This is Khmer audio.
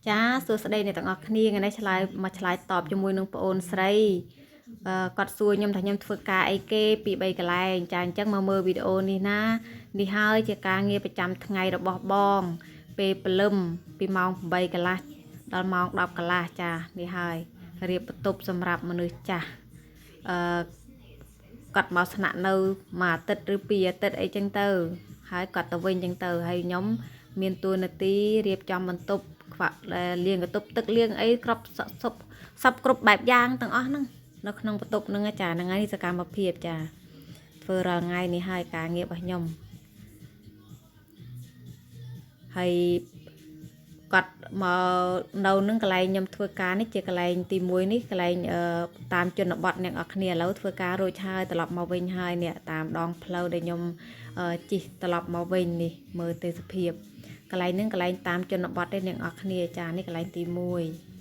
ចាសួស្តីអ្នកទាំងអស់គ្នាថ្ងៃនេះឆ្លើយមកឆ្លើយតបជាមួយនឹងប្អូនស្រីអឺគាត់សួរខ្ញុំថាខ្ញុំធ្វើការអីគេពី3កន្លែងចាអញ្ចឹងមកមើលវីដេអូនេះណានេះហើយជាការងារប្រចាំថ្ងៃរបស់បង ពេលព្រលឹមពីម៉ោង8កន្លះដល់ម៉ោង10កន្លះចានេះហើយរៀបបន្ទប់សម្រាប់មនុស្សចាស់អឺគាត់មកស្នាក់នៅមួយអាទិត្យឬពីរអាទិត្យអីចឹងទៅហើយគាត់ទៅវិញចឹងទៅហើយខ្ញុំមានតួនាទីរៀបចំបន្ទប់ខ្វាក់លាងបន្ទប់ទឹកលាងអីគ្រប់សពសពគ្រប់បែបយ៉ាងទាំងអស់ហ្នឹងនៅក្នុងបន្ទប់ហ្នឹងចាហ្នឹងហើយសកម្មភាពចាធ្វើរាល់ថ្ងៃនេះហើយការងាររបស់ខ្ញុំហើយគាត់មកនៅនឹងកន្លែងខ្ញុំធ្វើការនេះជាកន្លែងទី1នេះកន្លែងតាមជនបទអ្នកនរគ្នាឥឡូវធ្វើការរួចហើយត្រឡប់មកវិញហើយនេះតាមដងផ្លូវដែលខ្ញុំជិះត្រឡប់មកវិញនេះមើលទេសភាពកន្លែងហ្នឹងកន្លែងតាមជនបទទេអ្នកនរគ្នាចានេះកន្លែងទី1